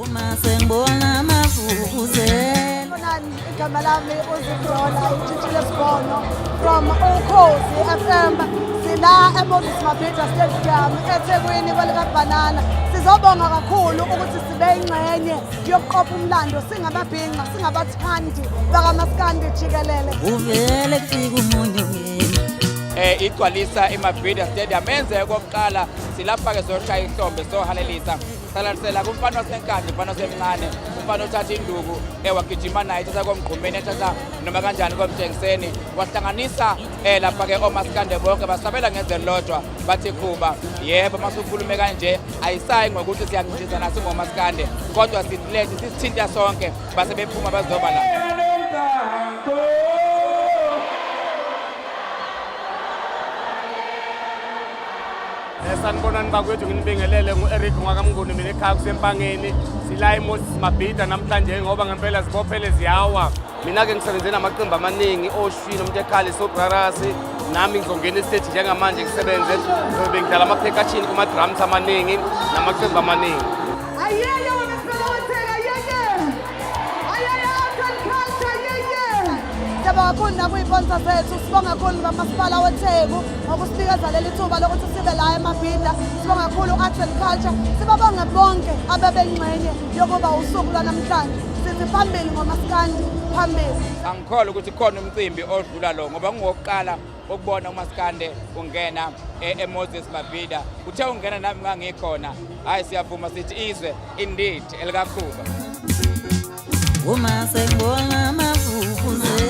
Uma sengibona amavuvuzela. Sanibonani, igama lami uZibrola itshitshi lesibono from Ukhozi FM. Sila eMoses Mabhida Stadium eThekwini kwelikaBhanana. Sizobonga kakhulu ukuthi sibe ingxenye yokuqopha umlando singababhinca, singabathandi bakamaskandi jikelele. Uvele kufika umunyu kimi. Igcwalisa iMabhida Stadium enze okokuqala. Silapha ke soshaya ihlombe, sohalelisa, salalisela kumfana waseNkandla, umfana osemncane, umfana othatha induku ewagijima naye, ethatha komgqumeni, ethatha noma kanjani komtshengiseni, wahlanganisa lapha ke omaskande bonke basabela ngezelilodwa bathi Khuba. Yebo, masukhulume kanje ayisayi ngokuthi siyancintisana singomaskande, kodwa silethe sisithinta sonke, base bephuma bazoba la. Sanibonani bakwethu, nginibingelele. Ngu-Eric ngwakamnguni, mina ekhaya kuseMpangeni. Sila eMoses Mabhida namhlanje ngoba ngempela zibophele ziyawa. Mina-ke ngisebenze namaqembu amaningi, oshwini, umuntu ekhala, iSoul Brothers. Nami ngizongena esiteji njengamanje ngisebenze, ngizobe ngidlala ama-percussion kuma-drums amaningi namaqembu amaningi. Ayeye wena siphela watheka, ayeye. Ayeye art and culture, ayeye. Siyabonga kakhulu nakuy'sponsor zethu, sibonga kakhulu bamasipala weTheku ngokusinikeza leli thuba lokuthi sibe la eMabhida. Sibonga kakhulu art and culture, sibabonge bonke abebengxenye yokuba usuku lwanamhlanje. Sithi phambili ngomaskandi, phambili. Angikholwa ukuthi khona umcimbi odlula lo, ngoba kungokuqala ukubona umaskande ungena eMoses Mabhida. Uthe ungena nami ngangikhona. Hayi, siyavuma sithi izwe indeed elikaKhuba. Uma sengibona amavuvuzela.